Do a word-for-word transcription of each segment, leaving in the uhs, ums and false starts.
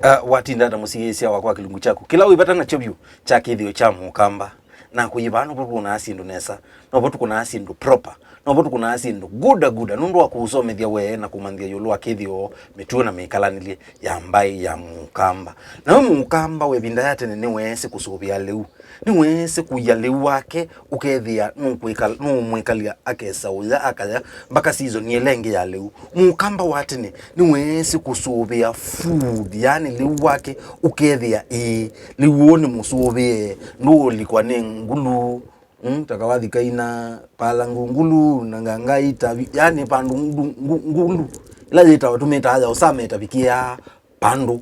Uh, watinda ata mũsiĩĩsya wakwa kĩlungu kyaku? Kĩla wĩ vata nakyo vyũ kya kĩthĩo kya mũkamba. Na kũyĩvaa novo tũkũnaa syĩndũ nesa, novo tũkũnaa syĩndũ proper, novo tũkũnaa syĩndũ guda guda, nũndũ wa kũũsomethya we na kũmanyĩthya ĩũlũ wa kĩthĩo, mĩtuo na mĩkalanĩlye ya mbaĩ ya mũkamba. Nawe mũkamba wa ĩvinda ya tene nĩweesĩ kũsũvĩa lĩu. Nĩweesĩ kũia lĩu wake, ũkethĩa nũkwĩkal-, nũũmwĩkalya akesa ũya akaya mbaka season ĩla ĩngĩ ya lĩu. Mũkamba wa tene nĩweesĩ kũsũvĩa food, yaani lĩu wake ũkethĩa, ĩĩ, lĩu ũũ nĩmũsũvĩe, ndũũlikwa nĩ ngulu, mm, ta kawathi kaina pala ngungulu na ngangai tavi, yaani pandũ ngu-, ngu-, ngulu ĩla yĩtawa tũmĩtaa ya ũsama ĩtavikĩaa pandũ.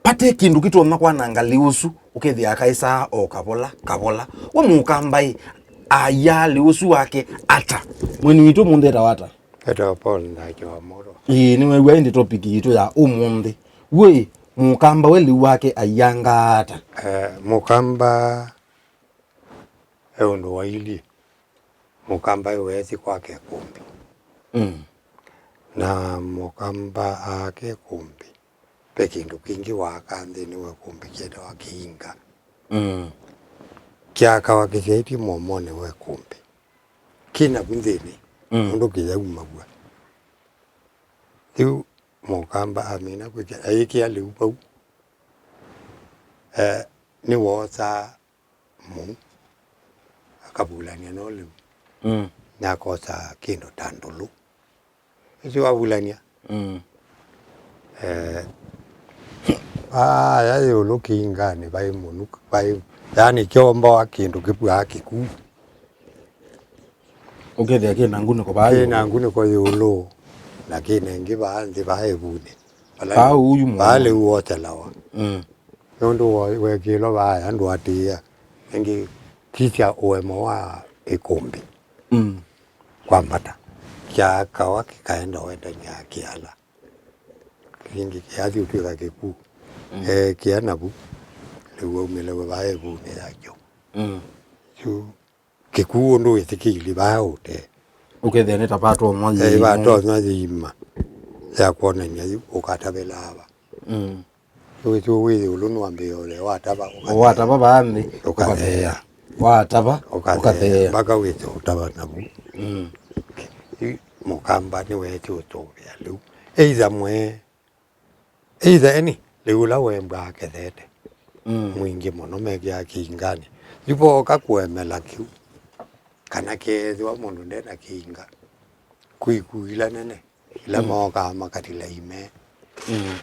Vate kĩndũ kĩtonya kwananga lĩu ũsu, ũkethĩa akaĩsaa o kavola kavola. We mũkamba-ĩ, aia lĩu ũsu wake ata? Mweni witũ ũmũnthĩ etawa ata? Etawa Paul Ndakyo wa Mũrwa. Ĩĩ, nĩwew'a ĩndĩ topic yitũ ya ũmũnthĩ. Wĩ mũkamba we lĩu wake aiangaa ata? Eh, mũkamba e ũndũ wailyĩ. Mũkamba weesĩ kwake ĩkũmbĩ. Mm. Na mũkamba aake ĩkũmbĩ, ve kĩndũ kĩngĩ waaka nthĩnĩ wa ĩkũmbĩ kyetawa kĩinga. Mm. Kyakawa kĩsyaĩtye mũomonĩ wa ĩkũmbĩ. Kĩ navu nthĩnĩ, mm, ũndũ kĩyaumaw'a. Rĩu mũkamba amina kwĩkĩa, ayĩkĩa lĩu vau. Eh, nĩwoosaa mũu, akavulany'a no lĩu, mm, na akosa kĩndũ ta ndũlũ. Ĩsu wavulany'a. Mm. Eh, aya ĩũlũ kĩinganĩ vaĩ mũnu, vaĩ, yaani kyombawa kĩndũ kĩpwaa kĩkuu. Ũkethĩa kĩ na ngunĩko vaa kĩ na ĩũlũ, ngunĩko ĩũlũ, na kĩ na ĩngĩ vaa nthĩ, vaa ĩvunĩ. Vala vaa yu-, ũyu vaa mũno lĩu wotelawa. Mm. Nũndũ wa wekĩlwa vaa andũ atĩĩa, ĩngĩ kisya ũemo wa ĩkũmbĩ. Mm. Kwambata. Kyakawa kĩkaenda wendany'a kĩala. Kĩngĩ kĩathi ũtwĩka kĩkuu. Mm. Eekĩa navu, lĩu waumĩle vaa ĩvunĩ yakyo. Mm. Yu kĩkuu ũndũ wĩtĩkĩilye vaa ũtee. Ũkethĩa nĩ ta vatonywa, eh, yĩima, vatonywa yĩima ya kwonany'a yu ũkatavĩla ava. Mm. Wĩsĩ wĩ ĩũlũ nĩwambĩĩa ũthee, watava, ũkathea. Watava vaa nthĩ, ũkathea. Ũkathea. Watava, ũkathea, ũkathea. Mpaka wĩsĩ ũtava navu. Mm. Yu mũkamba nĩweesĩ ũsũvĩa lĩu. Either mwee, either any, lĩu ũla wembwaa akethete. Mm. Mwingĩ mũno mekĩaa kĩinganĩ. Yu vooka kũemela kĩu, kana keethĩwa mũndũ nde na kĩinga, kwĩ ikuũ ila nene. Ila, mm, mookaa makatila ime. Mm.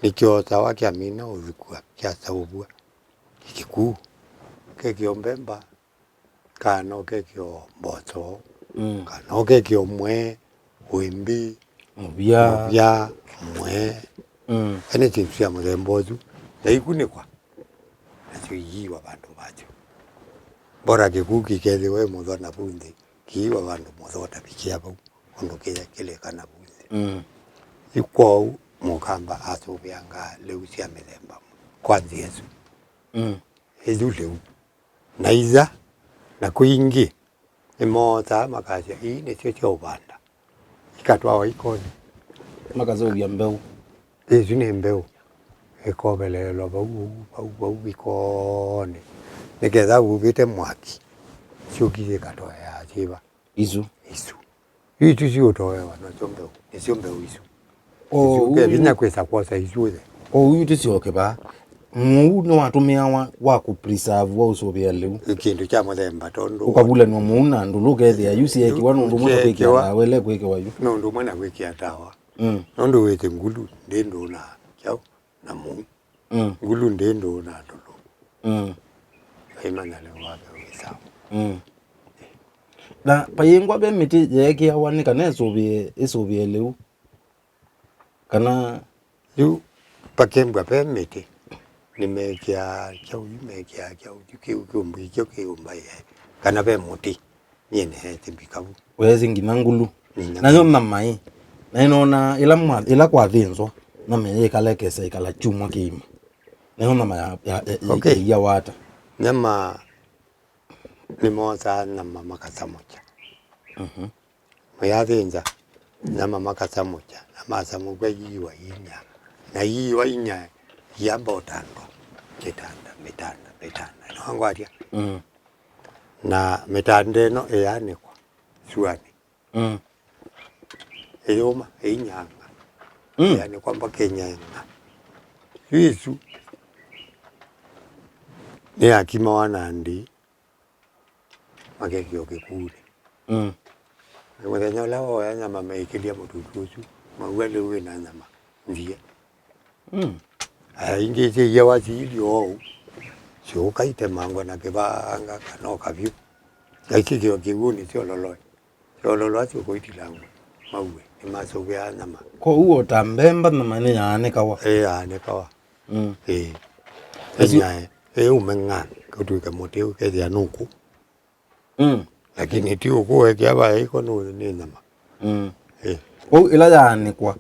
Nĩkyosawa kyamina ũthukua, kyasaũvw'a kĩkuu, kekĩo mbemba, kana ũkekĩo mboso, mm, kana ũkekĩo mwee, wĩmbi, mũvya, mũvya, mwee. Mm. Anything sya mũthemba ũsu, na ikunĩkwa, nasyo iiwa vandũ vasyo. Mbora kĩkuu kĩkethĩwa ĩ mũthwa navu nthĩ, kĩiwa vandũ mũthwa ũtavikĩa vau. Ũndũ kĩya kĩlĩkana vu nthĩ. Mm. Yu kwoou mũkamba asũvĩangaa lĩu sya mĩthemba kwa nthĩ ĩsu. Mm. Ĩsu lĩu. Na itha, na kwingĩ, nĩmoosaa makasya, "Ii nĩsyo sya ũvanda." Ikatwawa ikonĩ. Makasũvya mbeũ. Ĩsu nĩ mbeũ. Ĩkoveleelwa vau, vau, vau ikonĩ. Nĩ ketha vuvĩte mwaki, syũki syĩkatoeaa syĩva? Isu. Isu. Yu isu siũtoewa nasyo mbeũ. Nĩsyo mbeũ isu. O isu, ũu ke vinya kwĩsa kwosa isu ũthe. O ũu tũsyoke vaa. Mũu nĩwatũmĩawa wa kũ preserve, wa ũsũvĩa lĩu. Nĩ kĩndũ kya mũthemba tondũ ũkavulanw'a mũu na ndũlũ, ũkethĩa yu syeekiwa nũndũ ũmwe na kwĩkĩa, syeekiwa, ndawa ĩla ĩkwĩkĩwa yu. Nũndũ ũmwe na kwĩkĩa ndawa. Mm. Nũndũ wĩsĩ ngulu ndĩ ndũũ na kyaũ na mũu. Mm. Ngulu ndĩ ndũũ na ndũlũ. Mm. Vaimanya lĩu wake wĩ sawa. Mm. Na vayĩngwa ve mĩtĩ yeekĩawa nĩ kana ĩsũvĩe, ĩsũvĩe lĩu. Kana yu vakembwa ve mĩtĩ, nĩmekĩaa kyaũ, yu mekĩaa kyaũ, yu kĩu kĩũmba, kĩu kĩũmba ĩe. Kana ve mũtĩ. Nyie nĩeete mbika vu. Weesĩ nginya ngulu. Nginya nayo ngulu. Nyama ĩ. Na ĩnoona ĩla mwa-, ĩla kwathĩnzwa, nyama ĩyĩkala ĩkesa ĩkala kyumwa kĩima. Nayo nyama ya, ya, ya, okay, ĩiawa ata? Nyama nĩmosaa nyama makasamũkya. Mhm. Mayathĩnza nyama makasamũkya, na masamũkw'a iiwa inya. Na iiwa inya Yamba ũtandwa, mĩtanda, mĩtanda, mĩtanda. Nĩwangwatya? Mm. Na mĩtanda ĩno ĩyanĩkwa syũanĩ. Mm. Ĩyũma, ĩinyanga. Mm. Ĩyanĩkwa mpaka ĩnyaenga. Yu ĩsu nĩyakimawa na ndĩi, makekĩwa kĩkuunĩ. Mm. Na mũthenya ũla woya nyama meĩkĩlya mũtutu ũsu, maw'a lĩu wĩna nyama nzie. Mm. Aya ingĩ syĩiawa siilye oou, syũka itemangwa na kĩvanga kana o kavyũ. Na ikĩkĩwa kĩw'ũnĩ syololoe. Syololoa syũka itilangwa maw'e, nĩmasũvĩaa nyama. Kwoou o ta mbemba nyama nĩyaanĩkawa? Ĩĩ, yaanĩkawa. Mm. Ĩĩ. Ĩsu- Ĩnyae, ĩĩ, ũmeng'a, ũtw'ĩke mũtĩ, ũkethĩa nũkũ. Mm. Lakini ti ũkũwekea vaĩ ĩko nũ-, nĩ nyama. Mm. Eh. Kwoou ĩla yaanĩkwa,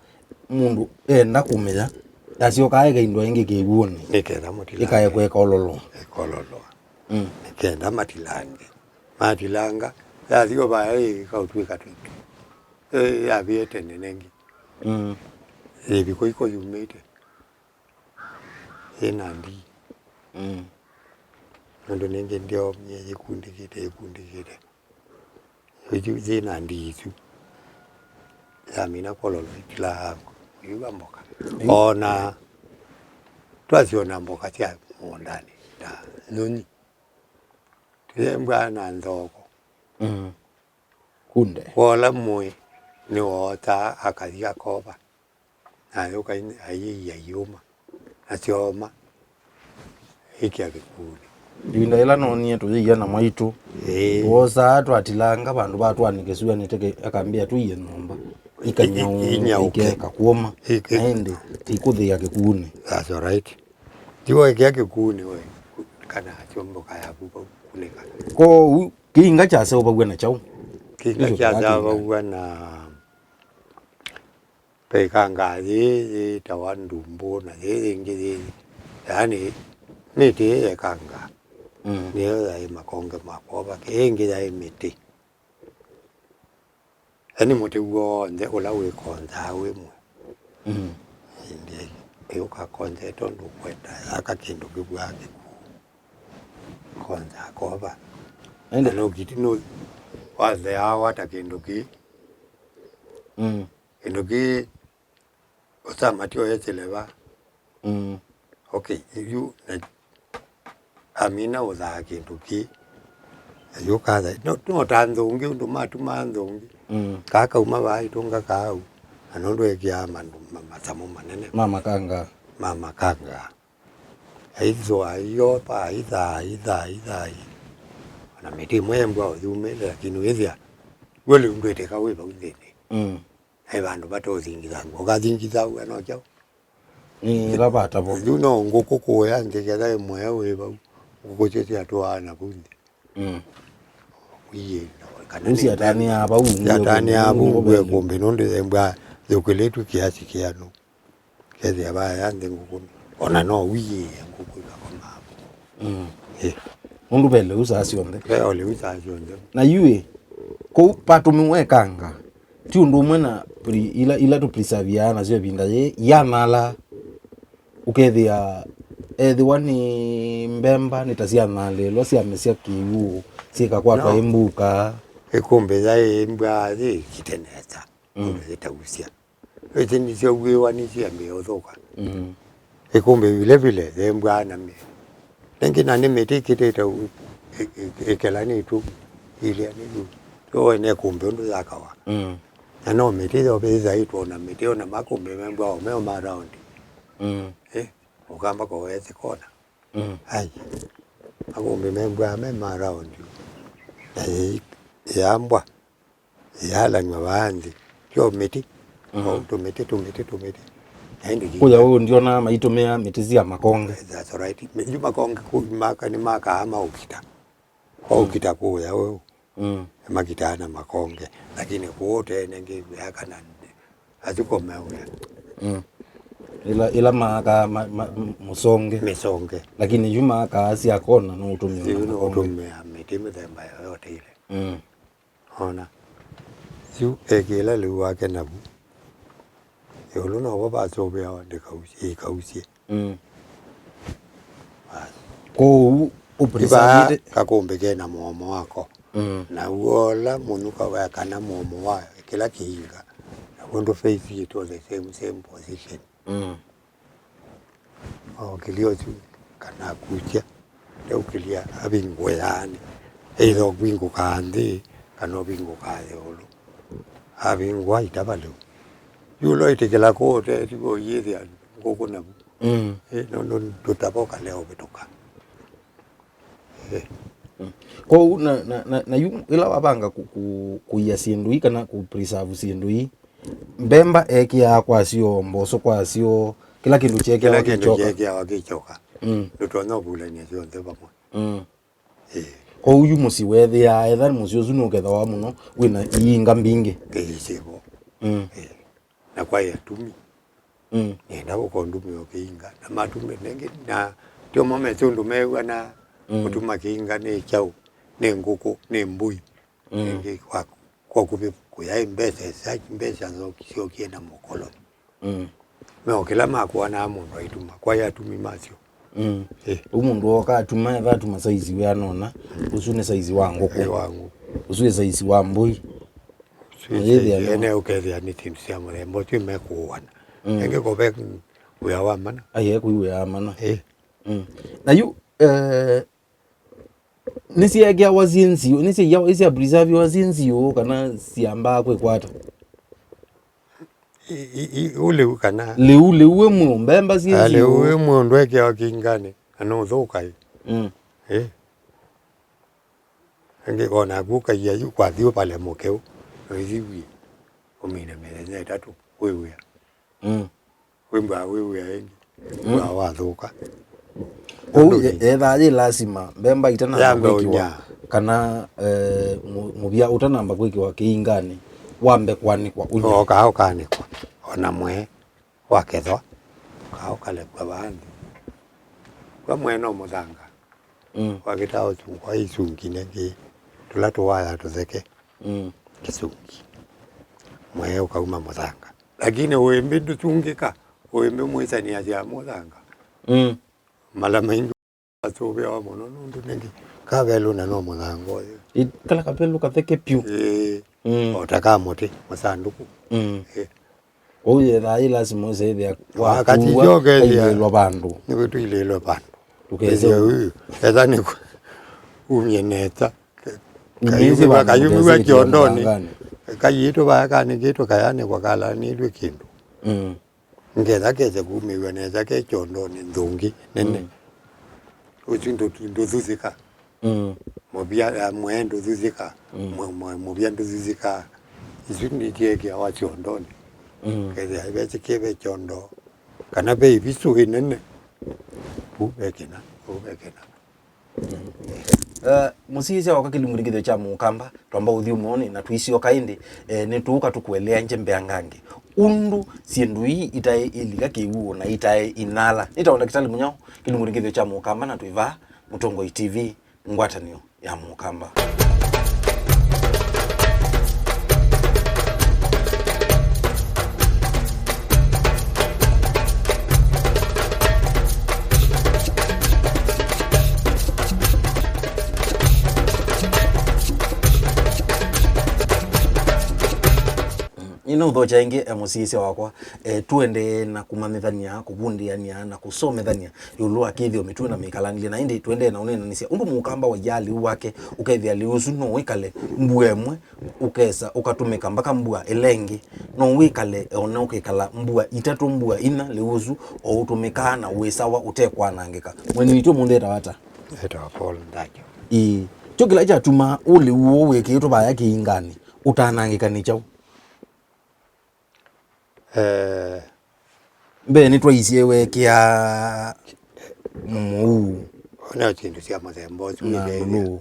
mũndũ enda kũmĩya, yasyokaa ĩkaindwa ĩngĩ kĩw'ũnĩ. Nĩ ketha mũtilange. Ĩkaekwa ĩkololoa. Ĩkololoa. Mm. Nĩ kenda matilange. Matilanga, yathi o vaĩ ĩkaũtw'ĩka twĩtũ. Eh, yavie tene nengĩ. Mm. Ĩviko iko yumĩte. Yĩna ndii. Mm. Nũndũ nĩngĩ ndyomie yĩkundĩkĩte, yĩkundĩkĩte. Yu yĩna ndii isu. Yamina kololo itilaa ũyuva mboka. Ĩu. Ona twasyona mboka sya mũũndanĩ ta nyũnyi. Tũyembwaa na nthoko. Mm. Kunde. Wola mũĩ nĩwootaa akathi akova. Ayũka aiĩia iũma, na syooma, ĩkĩa kĩkuunĩ. Ĩvinda yĩla noonie tũyĩia na mwaitũ, ĩĩ, twosaa twatilanga vandũ va twanĩke syũanĩ teke akambĩa tũie nyũmba, ikanyau-, i-, inyaũke, ikeka kũũma, ike- na ĩndĩ ikũthĩa kĩkuunĩ. That's all right. Tiwo ĩkĩa kĩkuunĩ we, kana syomboka yaku vau kunĩka. Kwoou kĩinga kyaseũvaw'a na kyaũ? Kĩinga kyaseũvaw'a na Ve ĩkanga yĩĩ yĩtawa ndumbu, na yĩĩ yĩngĩ yĩĩ, yaani, mĩtĩ ĩĩ ya ĩkanga, mm, nĩyo yaĩ makonge ma kwova, ĩĩ ĩngĩ yaĩ mĩtĩ. Yaani mũtĩ w'onthe ũla wĩkonzaa wĩ mwe. Mm. Ĩndĩ ũkakonzete ũndũ ũkwenda, yaka kĩndũ kĩvwaa kĩkuu. Konzaa kwova. Ĩndĩ na nũkiti nũ watheawa ta kĩndũ kĩ. Mm. Kĩndũ kĩ ũsama ti oye sileva. Mm. Okay, yu na amina ũthaa kĩndũ kĩ. Na yu katha, no, no ta nthũngĩ, ũndũ matumaa nthũngĩ. Mm. Kakauma vaa itũnga kau. Na nũndũ ekiaa mandũ ma-, masamũ manene. Ma makanga. Ma makanga. Aithwa, aiopa, aithaa, aithaa, aithaa. Ona mĩtĩ ĩmwe yembwa ũthumĩle, lakini wĩthĩa, we lĩu ndwĩtĩka wĩ vau nthĩnĩ. Mm. He vandũ vate ũthingithangwa. Ũkathingitha wĩa no kyaũ? Nĩ ĩla vata vo. Yu no ngũkũ kũya nthĩ ketha ĩmwe wĩ vau. Ngũkũ syo syatũaa na kũu nthĩ. Mm. Wiĩ, kana nĩ syatanĩaa vau, syatanĩaa vau, ngũkũ nĩ kũmbĩ nũndũ embwa yũkĩlĩtw'e kĩasi kĩanu. Kethĩa vaya nthĩ ngũkũ, ona no wiĩe ngũkũ ikakoma vo. Mm. Ĩ. Nũndũ ve lĩu saa syonthe. Ve o lĩu saa syonthe. Na yu ĩ, kũu patũmĩwa ĩkanga, ti ũndũ ũmwe na pri-, ila, ila tũpreserviaa nasyo ĩvinda yĩĩ, yanala, ũkethĩa, ethĩwa nĩ mbemba, nĩ ta syanalĩlwa, syamesya kĩw'ũ, syĩkakwatwa nĩ mbuka. Ĩkũmbĩ yaĩ mbwa yĩ kitenesa, mm, ũndũ yĩtausya. Ĩti nĩsyauĩwa nĩsyambĩĩa ũthũka. Mm. Ĩkũmbĩ vile vile yembwaa na mĩ-, nengĩ na nĩ mĩtĩ ĩkĩtĩte ũ-, ĩ-, ĩ-, ĩkelanĩtw'e ilĩanĩtw'e. Yo wene ĩkũmbĩ ũndũ yakawa. Mm. Na no mĩtĩ yo yĩthaĩtwe ona mĩtĩ ona makũmbĩ membwaa o meo ma round. Mm. Eh, ũkamba koweesĩ kona. Mm. Ai. Makũmbĩ membwaa me ma round. Na yĩ-, yambwa. Yalanw'a vaa nthĩ. Yo mĩtĩ. Mhm. O tũmĩtĩ, tũmĩtĩ, tũmĩtĩ. Na ĩndĩ kũya ũũ ndionaa maitũmĩa mĩtĩ sya makonge. That's right. Yu makonge kũ-, maka-, nĩ makaa maũkita. Kwa, mm, ũkita kũya ũũ. Mm. Nĩmakitaa na makonge. Lakini kũũ tene ngĩwĩa kana athiko meũya. Mm. Ila, ila maakaa ma-, ma-, m-, mũsonge. Mĩsonge. Lakini yu maakaa sya kona no ũtũmĩa. Yu no makonge. Ũtũmĩa mĩtĩ mĩthemba yoyote ile. Mm. Ona. Yu ekĩĩla lĩu wake navu. Ĩũlũ novo vasũvĩawa ndĩkausye, ĩkausye. Mm. Kwoou ĩvaa ũpreservĩte kakũmbĩ ke na mũomo wako. Mm. Na w'o ũla mũnuka wa kana mũomo wa kĩla kĩinga, naw'o ndũ face it all the same, same position. Mm. Ookĩlya ũsu kana akukya, ndeũkĩlya avingũe yaanĩ, either ũvingũkaa nthĩ kana ũvingũkaa ĩũlũ. Avingũa itava lĩu. Yu ũla ĩtĩkĩla kũũ ũteetiwe ũyĩthĩa ngũkũ navu. Mm. Ĩ, nũndũ ndũtava ũkalea ũvĩtũka. Ĩ. Mm. Kwoou na, na, na, na yu ĩla wavanga kũ- kũ- kũia syĩndũ ii kana kũ preserve syĩndũ ii, mbemba ekĩaa kwasyo, mboso kwasyo, kĩla kĩndũ kyekĩawa kĩla kĩndũ kĩkyoka. Kyekĩawa kĩkyoka. Mm. Ndũtonya ũvulany'a syonthe vamwe. Mm. Ĩĩ. Kwoou yu mũsyĩ weethĩaa, etha mũsyĩ ũsu nũkethawa mũno wĩna iinga mbingĩ. Ĩĩ, syĩvo. Mm. Ĩĩ. Na kwaĩ atumi. Mm. Nĩenda ũkondumĩa ũkĩinga na matumi nengĩ na tiomo mesĩ ũndũ meew'a na mm. Kũtuma kĩinga nĩ kyaũ, nĩ ngũkũ, nĩ mbũi. Mm. Nengĩ kwa kwa kũvĩ kũyaĩ mbesa esa mbesa syokie na mũkoloni. Mm. Meo kĩla makuanaa mũndũ aituma kwaĩ atumi masyo. Mm. Eh. Ũu mũndũ ooka atuma etha atuma saizi wĩanona, ũsu nĩ saizi wa ngũkũ. Ĩ wa ngũkũ. Ũsu nĩ saizi wa mbũi. Ũyĩthĩa nĩ ene ũkethĩa nĩ syĩndũ sya mũthemba ũsu mekũũana. Mm. Engĩ kove wĩa wa mana. Ai ekwĩ wĩa wa mana. Eh. Mm. Na yu eh, nĩsyeekĩawa syĩ nziũ, nĩsyeaiawa isya preserviwa syĩ nziũ kana syambaa kwĩkwata? I- i- i- ũlĩu kana Lĩu lĩu wĩ mwĩũ mbemba syĩ ah, lĩu nziũ. Wĩ mũndũ ekĩawa kĩinganĩ na nũthũka ĩ. Mm. Ĩ. Ĩngĩ o naku ũkaia yu kwathi ũpale mũkeũ na ũithi wiĩ ũmine mĩthenya ĩtatũ wĩwĩa. Mm. Wĩmbaa wĩwĩa ĩngĩ wĩmbaa wathũka. Kwoou yethaa yĩ lasima mbemba itanamba kwĩkĩwa kana eh, mũ- mũvya ũtanamba kwĩkĩwa kĩinganĩ wambe kwanĩkwa ũnya. Okaa ũkanĩkwa ona mwee wakethwa kaa ũkalekwa vaa nthĩ. Kwa mwee no mũthanga. Mm. Wakĩtaa ũsungwa isungi nengĩ tũla tũwaya tũtheke. Mm. Kĩsungi. Mwee ũkauma mũthanga. Lakini ũĩmbĩ ndũsungĩka, ũĩmbĩ mwĩsanĩasya mũthanga. Mm. Mala maingĩ asũvĩawa mũno nũndũ nĩngĩ kavelũ na no mũthanga ũyũ. Ĩ, kala kavelũ katheke pyũ. Ĩĩ. Mm. O ta ka mũtĩ, masandũkũ. Mm. Ĩĩ. Kwoou yethaa yĩ lasima ũsethĩa wakati wakuwa ũkethĩa kailĩlwa vandũ. Nĩwĩtwilĩlwe vandũ. Ndũkese ũu. Etha nĩ umie nesa. Umie kayumiwa kayumiwa kyondonĩ. Kayĩtũ vaya kanĩkĩtwe kayanĩkwa kalanĩlw'e kĩndũ. Mm. Ngetha kese kumĩw'a nesa ke kyondonĩ nthũngĩ nene. Mm. Ũsu ndũ- ndũthuthĩka. Mm. Mũvya ya mwee ndũthuthĩka. Mm. Mwe- mwe- mũvya ndũthuthĩka. Isu nĩtyekeawa kyondonĩ. Mm. Kethĩa vekĩkĩe ve kyondo kana ve ivisu ĩnene. Vu vekĩna vu vekĩna. Eh, mũsyaĩĩsya wakwa kĩlungu nĩ kĩthyo kya mũkamba twamba ũthyũmũonĩ na tũisyoka ĩndĩ eh, nĩtũũka tũkũelea nje mbeangange ũndũ syĩndũ ii itaĩ ilika kĩw'ũ na itaĩ inala nĩtawa ndakĩtalĩ mũnyao kĩlungu nĩ kĩthyo kya mũkamba na twĩvaa mũtongoi T V ngwatanĩo ya mũkamba. Nĩnaũthokya ĩngĩ eh, mũsyaĩĩsya wakwa eh, tũendee na kũmanyĩthany'a kũvundĩany'a na kũsomethany'a ĩũlũ wa kĩthĩo mĩtuo na mĩkalanĩlye na ĩndĩ tũendee na ũneenanĩsya ũndũ mũkamba waia lĩu wake ũkethĩa lĩu ũsu no wĩkale mbua ĩmwe ũkesa ũkatũmĩka mbaka mbua ĩla ĩngĩ no wĩkale ona ũkĩkala mbua itatũ mbua inya lĩu ũsu o ũtũmĩkaa na wĩsawa ũtekwanangĩka. Mweni witũ ũmũnthĩ etawa ata? Etawa Paul Ndakyo. Ĩĩ. Kyo kĩla kyatumaa ũlĩu ũũ wĩkĩĩtwe vaya kĩinganĩ ũtanangĩka nĩ kyaũ? Eh, mbee nĩtwaisye weekĩa mũu ona syĩndũ sya mũthemba ũsu na ĩthĩĩthya lũlũ.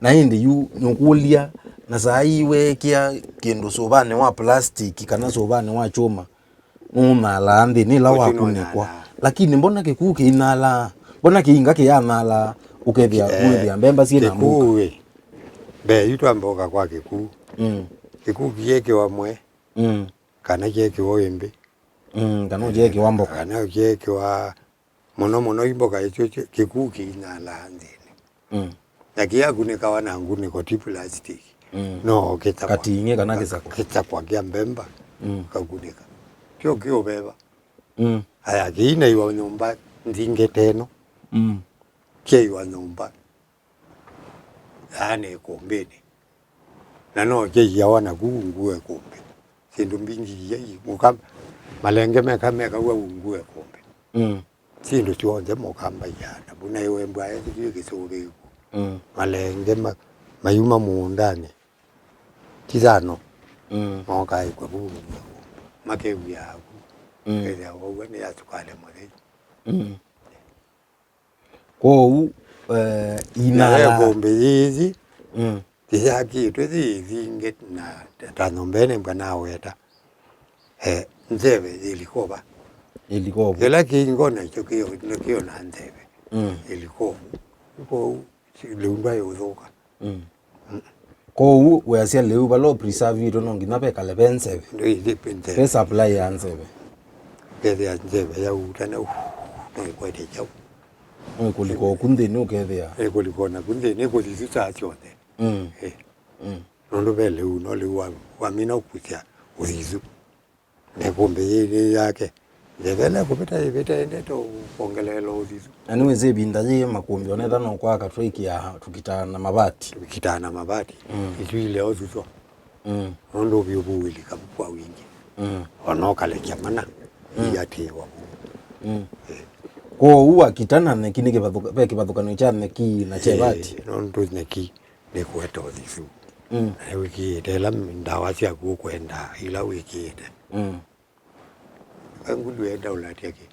Na ĩndĩ yu nũkũlya na saa ii weekĩa kĩndũ sũvanĩ wa plastic kana sũvanĩ wa kyũma nũnalaa nthĩnĩ ĩla ũsu wakunĩkwa nũnalaa. Lakini mbona kĩkuu kĩinalaa? Mbona kĩinga kĩyanalaa? Ũkethĩa eh, ũkethĩa mbemba syĩ na mbuka. Kĩkuu ĩ mbee yu twamboka kwa kĩkuu. Mm. Kĩkuu kĩekĩwa mwe. Mm. Kana kyeekĩwa ũĩmbĩ. Mm, kana ũkyeekĩwa mboka. Kana ũkyeekĩwa Mũno mũno imboka icio kĩkuu kĩinyalaa nthĩnĩ. Mm. Na kĩyakunĩkawa na ngunĩko ti plastic. Mm. No kĩtakwa. Kating'ĩ kana kĩsakwa. Kĩtakwa kya mbemba. Mm. Kakunĩka. Kyo kĩũveva. Mm. Aya kĩinaiwa nyũmba nthingĩte ĩno. Mm. Kyaiwa nyũmba. Yaani ĩkũmbĩnĩ. Na no kyaiawa naku ungu wa ĩkũmbĩ. Syĩndũ mbingĩ iya i-, ũka malenge meka mekaw'a ungu wa ĩkũmbĩ. Mm. Syĩndũ syonthe mũkamba iana. Vuna ĩwembwa ethĩkiwe kĩsũvĩku. Mm. Malenge ma-, mayuma mũũndanĩ. Ti thano. Mm. Mokaĩkwa vu ungu wa ĩkũmbĩ. Makew'ĩa aku. Mm. Ĩthĩa wauwa nĩ ya sukale mũthei. Mm. Kwoou, eh, na ve inala ĩkũmbĩ yĩĩ, mm, yĩyakĩtwe yĩ ĩthinge na ta nyũmbenĩ mbwa naweta, eh, nzeve yĩlikova. Yĩlikova. Kĩla kĩingo nakyo kĩo, nĩkĩo na nzeve. Mm. Yĩlikovu. Kwoou, si-, lĩu ndwaĩ ũthũka. Mm. Kwoou weasya lĩu vala ũpreservĩtwe no nginya vekale ve nzeve. Ndũithi nzeve. Ve supply ya nzeve. Kethĩa nzeve yauta na, uh, no ĩkwete kyaũ. No ĩkũlika oku nthĩnĩ ũkethĩa. Ĩkũlika naku nthĩnĩ, ĩkũthi saa syonthe. Mm. Eh. Mm. Nũndũ ve lĩu, no lĩu wa-, wamina ũkusya ũthithu. Na ĩkũmbĩ yĩĩ yake. Nzeve ĩla ĩkũvĩta, ĩvĩta ĩendete kwongeleela ũthithu. Na nĩwĩsĩ ĩvinda yĩĩ makũmbĩ onetha no kwaka tũikia tũkitaa na mavati. Tũkitaa na mavati. Mm. Itũile ũthithu. Mm. Nũndũ ũvyũ vu wĩlika kwa wingĩ. Mm. Ona ũkalekya mana, mm, iatĩĩwa vu. Mm. Eh. Kwoou wakita na nyeki nĩ kĩvathũka-, ve kĩvathũkanio kya nyeki na kya ĩvati? Eh, nũndũ nyeki nĩkũete ũthithu. Mm. Na wĩkĩĩte ĩla ndawa syaku ũkwenda, ila wĩkĩĩte. Mm. Ngulu enda ũlatya kĩ.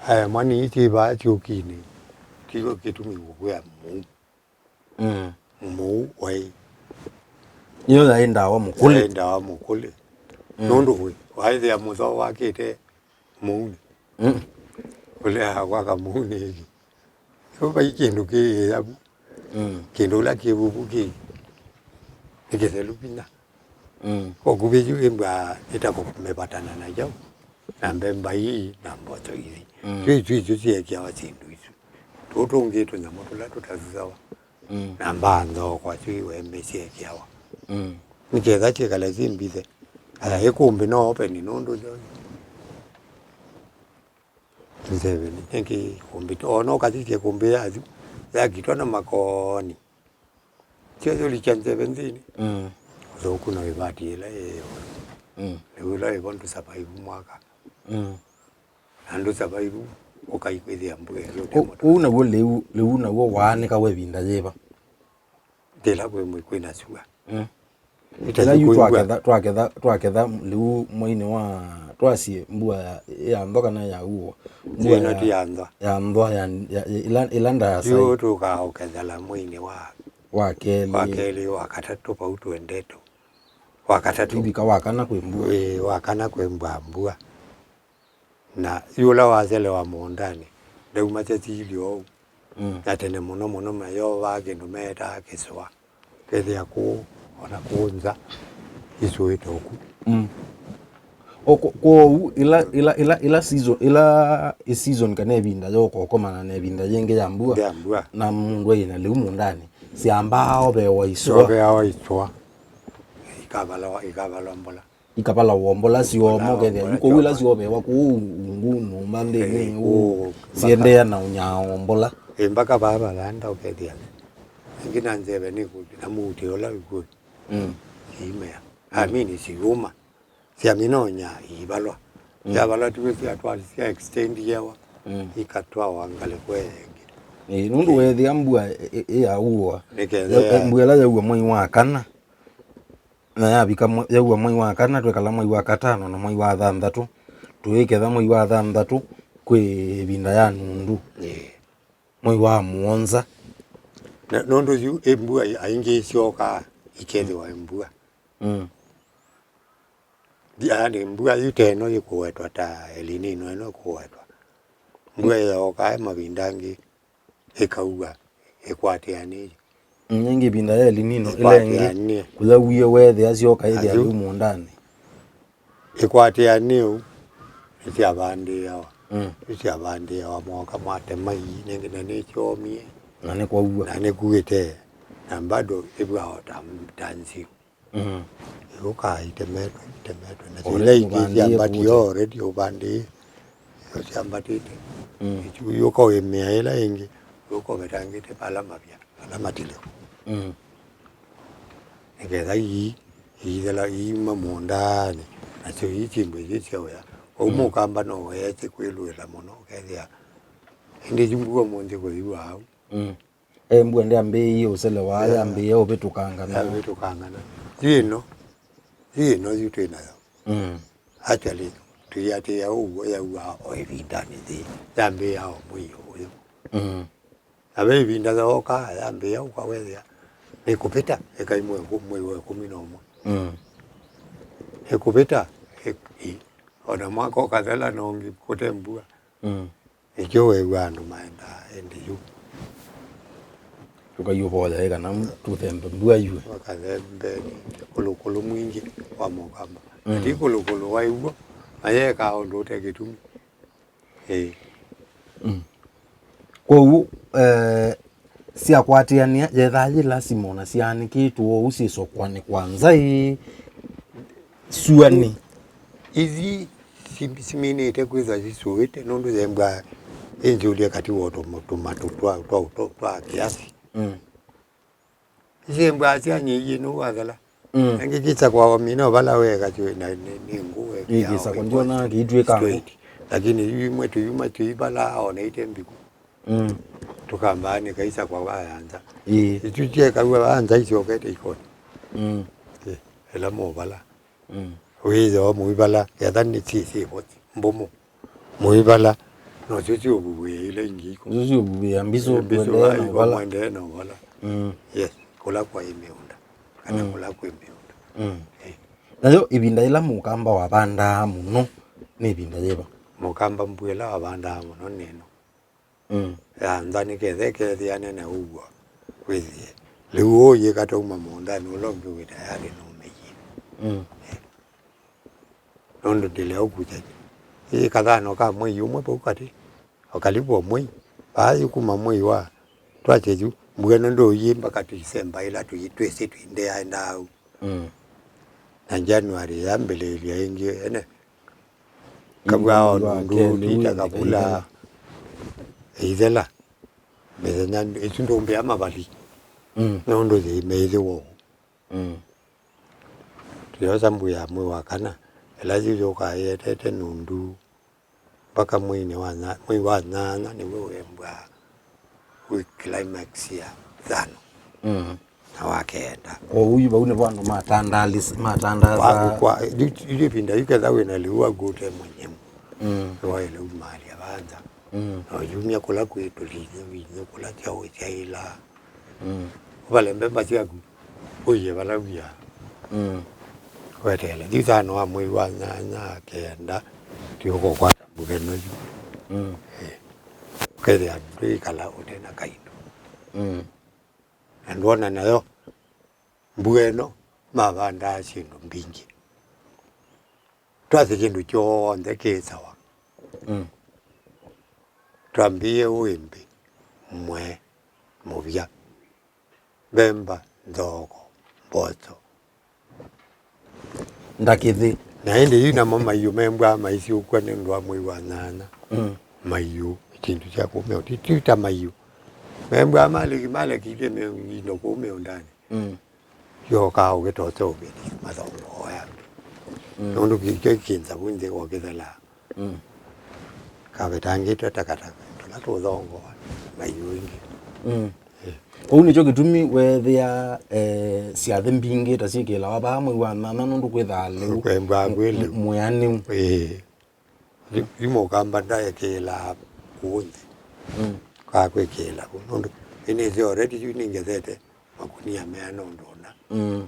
Aya, mwani ii syĩ vaa syũkinĩ, tiyo kĩtumi ngũkwĩa mũu. Mm. Mũu waĩ. Iyo yaĩ ndawa mũkũlĩ. Yaĩ ndawa mũkũlĩ. Mm. Nũndũ wĩ, waĩthĩa mũthoo wakĩte mũunĩ. Mm. Ũleaa kwaka mũunĩ ĩngĩ. Yu vai kĩndũ kĩĩ yavu. Mm. Kĩndũ ũla kĩ vuvu kĩ nĩ kĩthelu vinya. Mm. Kwa kuvĩ yu ĩmbwa ĩtakũmĩvatana na kyaũ. Na mbemba ii na mboco ithi. Mm. Twi twitũ syeekĩawa syĩndũ isu. Tũũ tũngĩ tũnyamũ tũla tũtathuthawa. Mm. Na mbaa nthoo kwa twi wembe syeekĩawa. Mm. Nĩketha syĩkale syĩ mbithe. Aya ĩkũmbĩ no openi nũndũ nzeve nĩ kĩkũmbĩ. Ona ũkasisya ĩkũmbĩ yasu yakitwa na makooni. Sio yũlikya nzeve nthĩnĩ. Mm. Ũthũku na ĩvati ĩla yĩ ĩũlũ. Mm. Lĩu ĩla ĩvo ndũ survive mwaka. Mm. Na ndũ survive ũkaikwĩthĩa mbua ĩlũte. Kũ-, moto. Kũu naw'o lĩu, lĩu naw'o waanĩkawa ĩvinda yĩva? Ndĩla kwĩ mwĩ kwĩna sua. Mm. Ĩla yu twaketha, twaketha, twaketha lĩu mweinĩ wa, twasye mbua ya, ya nthwa kana ya uo? Mbua ĩno ti ya nthwa. Ya nthwa ya, ya, ya, ĩla, ĩla ndaya sai. Yu tũkaa ũkethela mweinĩ wa, wa kelĩ. Wa kelĩ, wa katatũ, vau twendetũ. Wa katatũ. Twivika wa kana kwĩ mbua. Ĩĩ, wa kana kwĩ mbua, mbua. Na yu ũla waselewa mũũndanĩ, ndaumasya silĩ oou. Mm. Na tene mũno mũno mayovaa kĩndũ meetaa kĩsũa. Kethĩa kũũ, ona kũũ nza, isũĩte ũku. Mm. O kwo-, kwoou ĩla, ĩla, ĩla, ĩla season, ĩla ĩ season kana ĩvinda ya ũkokomana na ĩvinda yĩngĩ ya mbua, ya mbua, na mũndũ aĩ na lĩu mũũndanĩ, syambaa ovewa isũa. Oveawa isũa. Ikavalwa, ikavalwa mbola. Ikavala wombola syoma, ũkethĩa yu kũu ila syovewa kũu ungu nyũmba nthĩnĩ, eh, ũu, ũu, siendeea na ũnyaa wombola. Eh, mpaka vaa valanda ũkethĩa. Ĩngĩ na nzeve nĩ kũ-, na mũutĩ ũla wĩkw'o. Mm. Siimea. Mm. Amini siuma. Syamina ũnyaa iivalwa. Mm. Syavalwa tiwe syatwali sya extend yewa. Mm. Ikatwawa ngalĩko ĩngĩ. Eh, nũndũ weethĩa mbua ĩ-, ĩ-, ĩyaua. Nĩkethĩa mbua ĩla yaua mwei wa kana. Na yavika mwe-, yaua mwei wa kana, twekala mwei wa katano na mwei wa thanthatũ, tũiketha mwei wa thanthatũ kwĩ ĩvinda ya nundu. Ĩĩ. Mwei wa mũonza. Na nũndũ yu ĩ mbua i-, aingĩ isyokaa ikethĩwa ĩ mbua. Mm. Yaani mbua yu teno yĩkũwetwa ta El Nino ĩno ĩkũwetwa. Mbua yookaa mavinda angĩ ĩkaua ĩkwatĩanĩe. Mm, ĩngĩ ĩvinda ya El Nino, ĩla ĩngĩ ĩkwatĩanĩe. Kũyawie weethĩa syoka ĩthĩa yu mũũndanĩ. Ĩkwatĩanĩe ũu, nĩsyavandĩĩawa. Mm. Isu syavandĩawa, mwoka mwatema ii, nĩngĩ na nĩsyomie. Na nĩkwaua. Na nĩkuĩte. Na bado ĩvwao ta, ta nziu. Mm. Ĩũka itemetwe, itemetwe. Na syĩla ingĩ syambatie already ũvandĩe. Yo syambatĩte. Mm. Ĩsu yũka ũĩmĩa ĩla ĩngĩ, yũka ũvetangĩte vala mavya, vala matilĩ. Mm. Nĩketha ii, iithela iima mũũndanĩ, nasyo ii syĩndũ ithi sya ũya. Ũu mm, mũkamba no weesĩ kwĩlũĩla mũno, ũkethĩa ĩndĩ yu mbua ũmũnthĩ kũyua au. Mm. E, mbua ndyambĩĩie ũselewa, yeah, yambĩĩa ũvĩtũkangana. Yavĩtũkangana. Yu ĩno, yu ĩno yu twĩ nayo. Mm. Actually, tũiatĩĩa ũu yaua o ĩvindanĩ yĩĩ, yambĩĩa o mwei ũyũ. Mm. Na ve ĩvinda yooka, yambĩĩa ũka wethĩa nĩkũvĩta, ĩkai mwei wa ĩkũmi na ũmwe. Mm. Ĩkũvĩta, ĩ-, ĩ-, ona mwaka ũkathela na ũngĩ kũte mbua. Mm. Nĩkyo wew'a andũ maendaa ĩndĩ yu. Tũkaiũvoya ĩ kana tũthembe mbua yue. Wakathembe kũlũkũlũ mwingĩ wa mũkamba. Mm. Ati kũlũkũlũ wa iw'o, mayekaa ũndũ ũte kĩtumi. Ĩĩ. Mm. Kwoou, eh, syakwatĩanĩa, yethaa yĩ lasima ona syaanĩkĩtwe ũu syĩsokwanĩ kwa nzaĩ syũanĩ. Ithi si-, siminĩte kwĩthwa sisũĩte, nũndũ yembwa ĩnzũlya katĩ wa tũma-, tũmatũ twa, twa, twa, twa kĩasi. Mm. Isembwa syanyĩie nũũ wathela. Mm. Angĩ kĩsa kwa wamina vala weka na nĩ, nĩ ngũ weka. Ĩkĩsa kwa ndiona kĩitwĩka ngũ. Straight. Lakini yu imwe tuyuma tuivala ona ite mbiku. Mm. Tũkambaanĩka isakwa vaya nza. Ĩĩ. Itũ tyekaw'a vaya nza isyokete ikoni. Mm. Ĩ, ĩla mũvala. Mm. Wĩthĩwa mũivala, ketha nĩ syĩ, syĩ vo, mbũmũ. Mũivala, nosyo syũvuvĩa ila ingĩ iko. Nosyo syũvuvĩa mbisũ, mbisũ, kũendeea na ũvala. Kũendeea na ũvala. Mm. Yes, kũla kwaĩ mĩũnda, kana mm, kũla kwĩ mĩũnda. Mm. Eh. Nayo ĩvinda yĩla mũkamba wavandaa mũno, nĩ ĩvinda yĩva? Mũkamba mbua ĩla wavandaa mũno nĩ ĩno. Mm. Ya nza nĩketha ĩkethĩane na ũw'o wĩthĩe. Lĩu ũyĩka tauma mũũndanĩ ũla ũngĩ wĩ tayarĩ nũmĩie. Mm. Eh. Nũndũ ndĩlea ũkutya ĩ kathano ka mwei ũmwe vau katĩ, o kalivu o mwei, vaa yĩkuma mwei wa twasye yu, mbua ĩno ndũyĩmba katĩ Disemba ĩla tũyĩ-, twĩsĩ twĩndeaendaa au. Mm. Na January yambĩlĩĩlya ĩngĩ ene. Kavwaa o nũndũ tita kavula ĩithela. Mĩthenya ĩsu ndũmbĩa mavali. Mm. Nũndũ yĩmĩĩthĩwa ũu. Mm. Tũyosa mbua ya mwei wa kana, ĩla yĩyũkaa ĩetete nũndũ mpaka mweinĩ wa nya-, mwei wa nyanya nĩw'o wembwa wĩ climax ya thano. Mm. Na wa kenda. Kwoou yu vau nĩvo andũ matandaalis-, matandaasaa. Kwa, kwa, yu, yu ĩvinda yu ketha wĩna lĩu waku ũte mũnyemu. Mm. Nĩwaĩle umaalya vaa nza. Mm. Na ũyumya kũla kwĩ tũlinyĩvinyĩ, kũla kyaũ kyaĩlaa. Mm. Ũvale mbemba syaku, ũie vala wia. Mm. Weteele. Yu thano wa mwei wa nyanya kenda, tũkũkwata mbua ĩno yu. Mm. Eh. Ũkethĩa ndwĩkala ũte na kaindo. Mm. Na ndwona nayo, mbua ĩno, mavandaa syĩndũ mbingĩ. Twasye kĩndũ kyonthe kĩ sawa. Mm. Twambĩĩe ũĩmbĩ, mwe, mũvya, mbemba, nthoko, mboco. Ndakĩthĩ. Na ĩndĩ yu namo maiũ membwaa maisyũkw'a nĩ ũndũ wa mwei wa nyanya. Mm. Maiũ, itindu sya kũu mĩũ-, ti, ti ta maiũ. Membwaa maleki, malekilye mĩ-, indo kũu mĩũndanĩ. Mm. Yokaa ũkĩtosa ũvĩli mathongoea. Mm. Nũndũ kĩkyo kĩnza vu nthĩ kokĩthelaa. Mm. Kavetangĩtwe takataka tũla tũthongoa na iũ ingĩ. Mm. Eh. Kwoou nĩkyo kĩtumi weethĩa, eh, syathĩ mbingĩ ta syĩkĩlawa vaa mwei wa nyanya nũndũ kwĩthaa lĩu. Kwembaa kwĩ lĩu. Mwĩanĩu. Ĩĩ. Yu, yu mũkamba ndaekĩĩlaa kũũ nthĩ. Mm. Kaa kwĩkĩĩla kũu, nũndũ nĩnĩsĩ already yu nĩngethete makunia meana ũndũ ũna. Mm.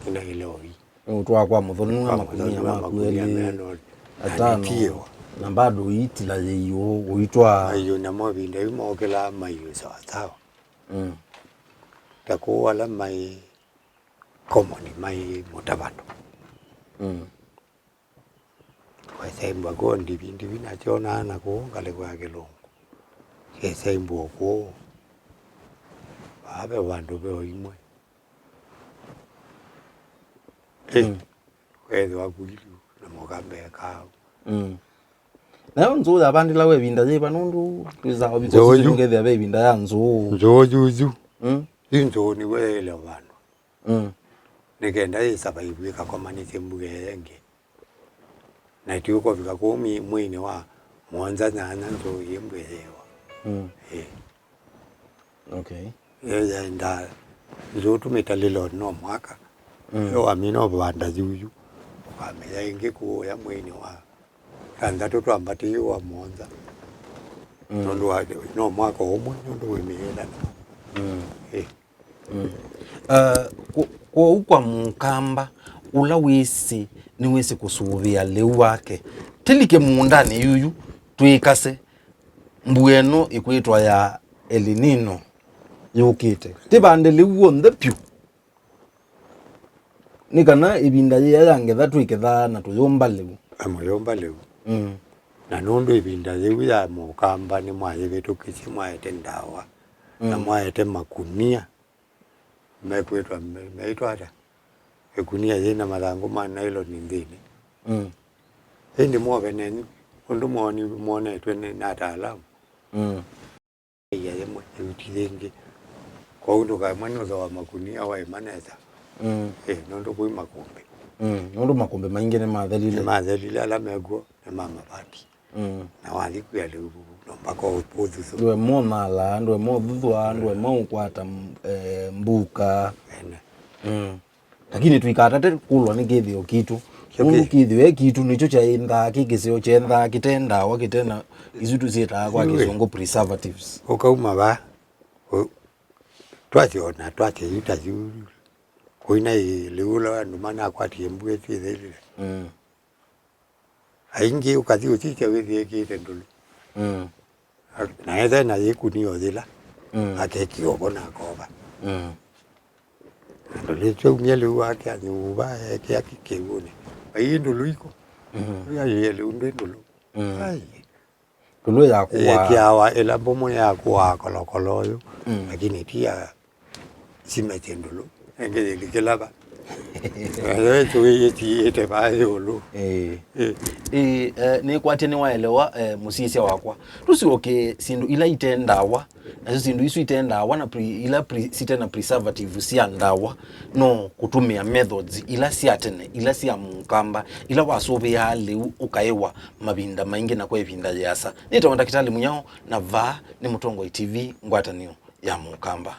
Nĩnaĩle ovi. Nũtwaa kwa mũthonua. Kwa makunia mũthonua maku makunia elĩ, meana ũndũ. Atano. Na nĩtiĩwa. Na bado ũitila yĩiũ, ũitwaa. Maiũ namo ĩvinda yu mokĩlaa maiũ sawasawa. Mm. Ta kũu ala maĩ common, maĩ mũtavano. Mm. Waisye Embwa ko ndivi ndivi nakyonaa na kũu ngalĩko ya kĩlungu. Syesaimbwa kũu. Vaa ve vandũ ve o imwe. Ĩ, mm, wethĩwa kuilu na mũkambe kau. Mm. Nayo nzũũ yavandĩlawa ĩvinda yĩva? Nũndũ twĩsaa Nzũũ yu. Ũvithũkũthĩthya ve ĩvinda ya nzũũ. Nzũũ yuyu. Mm. Yu nzũũ nĩw'o yaĩle vandũ. Mm. Nĩ kenda yĩ survive ĩkakomanĩsye mbua ĩyo ĩngĩ. Na ti ũkũvika kũu mwĩ-, mweinĩ wa mũonza nyanya nzũũ ĩĩ mbwĩthĩĩwa. Mm. Ĩĩ. Okay. Ĩyo yaendaa nzũũ tũmĩtalĩle o no mwaka. Mm. Ĩyo wamina ũvanda yuyu, ũkamenya ĩngĩ kũũya mweinĩ wa thanthatũ twambatĩĩe wa mũonza. Mm. Nũndũ wa no mwaka ũmwe nũndũ wĩ mĩĩla. Mm. Ĩĩ. Mm. Uh, kwo-, kwoou kwa mũkamba ũla wĩsĩ nĩwĩsĩ kũsũvĩa lĩu wake, tĩlike mũũndanĩ yuyu twĩkase mbua ĩno ĩkwĩtwa ya El Nino yũkĩte, tĩvande lĩu w'onthe vyũ, nĩ kana ĩvinda yĩya ya ngetha twĩkethaa na tũyũmba lĩu. Amũyũmba lĩu. Mm. Na nũndũ ĩvinda yĩu ya mũkamba nĩmwayĩvĩtũkĩsye mwaete ndawa. Na mm, mwaete makunia mekwĩtwa me-, meĩtwa ata? Ĩkunia yĩ na mathangũ ma nailoni nthĩnĩ. Mm. Ĩndĩ mwove nenyu ũndũ mwoni-, mwonetwe nĩ, nĩ ataalamu. Mm. Ia yĩmwe ĩuti yĩngĩ. Kwoou ndũkaemwa nĩ ũthooa makunia waĩma nesa. Mm. Ĩ, nũndũ kwĩ makũmbĩ. Mm. Nũndũ makũmbĩ maingĩ nĩmathelile. Nĩmathelile, ala mekw'o nĩ ma mavati. Mm. Na wathi kwia lĩu no mpaka ũthũthũ. Ndũema ũnalaa, ndũema ũthuthwa, ndũema ũkwata, eh, mbuka. Ene. Mm. Lakini tũikatate kũlwa nĩ kĩthĩo kitũ. Kyo nũndũ kĩ- kĩthĩo e kitũ nĩkyo kyaendaa, kĩ kĩseo kyendaa kĩte ndawa, kĩte na isu tũsyĩtaa kwa Iwe. Kĩsũngũ preservatives. Ũkauma va? Ũ-, twasye ona twasye yu ta yu kũina ĩ lĩu ũla andũ manakwatie mbua ĩsu ĩthelile. Mm. Aingĩ ũkathi ũsisya wĩthĩĩkĩte ndũlũ. Mm. Na ethe na yĩkunio yĩla. Mm. Akekia ũvo na akova. Mm. Na ndũlũ ĩsu aumie lĩu wake anyuva ekĩa kĩw'ũnĩ. Ai ndũlũ iko. Mm. Yaie lĩu ndĩ ndũlũ. Mm. Ai. Ndũlũ yakũaa. Ĩkĩawa ĩla mbũmũ yakũaa kolokolo ũyũ, mm, lakini ti ya simeti ndũlũ. Ĩngĩ yĩlikĩla va. Nayo ĩtũĩyĩtiĩte vaa ĩũlũ. Ĩĩ. Ĩĩ. Ĩĩ, eh, nĩkwatya nĩwaelewa, eh, mũsisya wakwa. Tũsyoke syĩndũ ila ite ndawa, nasyo syĩndũ isu ite ndawa na pre-, ila pre-, site na preservative sya ndawa, no kũtũmĩa methods ila sya tene, ila sya mũkamba, ila wasũvĩaa lĩu ũkaĩwa mavinda maingĩ na kwa ĩvinda yĩasa. Nĩtawa Ndakĩtalĩ Mũnyao, na vaa nĩ Mũtongoi T V, ngwatanĩo ya Mũkamba.